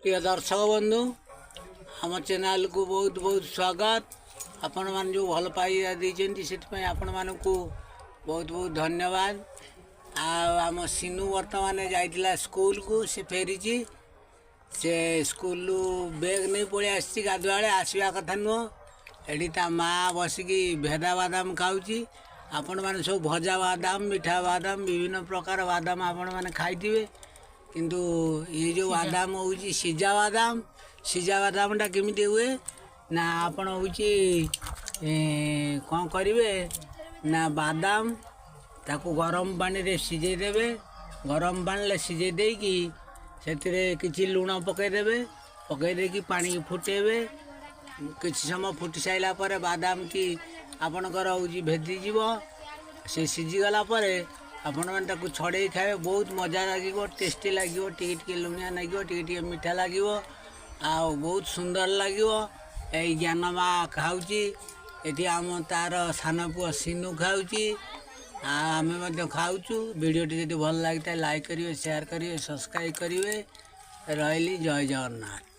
ପ୍ରିୟ ଦର୍ଶକ ବନ୍ଧୁ, ଆମ ଚ୍ୟାନେଲକୁ ବହୁତ ବହୁତ ସ୍ୱାଗତ। ଆପଣମାନେ ଯେଉଁ ଭଲ ପାଇବା ଦେଇଛନ୍ତି, ସେଥିପାଇଁ ଆପଣମାନଙ୍କୁ ବହୁତ ବହୁତ ଧନ୍ୟବାଦ। ଆଉ ଆମ ସିନୁ ବର୍ତ୍ତମାନ ଯାଇଥିଲା ସ୍କୁଲକୁ, ସେ ଫେରିଛି। ସେ ସ୍କୁଲରୁ ବେଗ୍ ନେଇ ପଳେଇ ଆସିଛି। ଗାଧୁଆବେଳେ ଆସିବା କଥା ନୁହଁ। ଏଠି ତା ମା ବସିକି ଭେଦା ବାଦାମ ଖାଉଛି। ଆପଣମାନେ ସବୁ ଭଜା ବାଦାମ, ମିଠା ବାଦାମ, ବିଭିନ୍ନ ପ୍ରକାର ବାଦାମ ଆପଣମାନେ ଖାଇଥିବେ, କିନ୍ତୁ ଏ ଯେଉଁ ବାଦାମ ହେଉଛି ସିଝା ବାଦାମ। ସିଝା ବାଦାମଟା କେମିତି ହୁଏ ନା, ଆପଣ ହେଉଛି କ'ଣ କରିବେ ନା, ବାଦାମ ତାକୁ ଗରମ ପାଣିରେ ସିଝେଇ ଦେବେ। ଗରମ ପାଣିରେ ସିଝେଇ ଦେଇକି ସେଥିରେ କିଛି ଲୁଣ ପକାଇଦେବେ। ପକାଇ ଦେଇକି ପାଣିକି ଫୁଟେଇବେ। କିଛି ସମୟ ଫୁଟି ସାରିଲା ପରେ ବାଦାମଟି ଆପଣଙ୍କର ହେଉଛି ଭେଦିଯିବ। ସେ ସିଝିଗଲା ପରେ ଆପଣମାନେ ତାକୁ ଛଡ଼େଇ ଖାଇବେ, ବହୁତ ମଜା ଲାଗିବ, ଟେଷ୍ଟି ଲାଗିବ। ଟିକେ ଟିକେ ଲୁଣିଆ ଲାଗିବ, ଟିକେ ଟିକେ ମିଠା ଲାଗିବ ଆଉ ବହୁତ ସୁନ୍ଦର ଲାଗିବ। ଏଇ ଜ୍ଞାନ ମା ଖାଉଛି ଏଠି, ଆମ ତାର ସାନ ପୁଅ ସିନୁ ଖାଉଛି ଆଉ ଆମେ ମଧ୍ୟ ଖାଉଛୁ। ଭିଡ଼ିଓଟି ଯଦି ଭଲ ଲାଗିଥାଏ, ଲାଇକ୍ କରିବେ, ସେୟାର କରିବେ, ସବସ୍କ୍ରାଇବ୍ କରିବେ। ରହିଲି, ଜୟ ଜଗନ୍ନାଥ।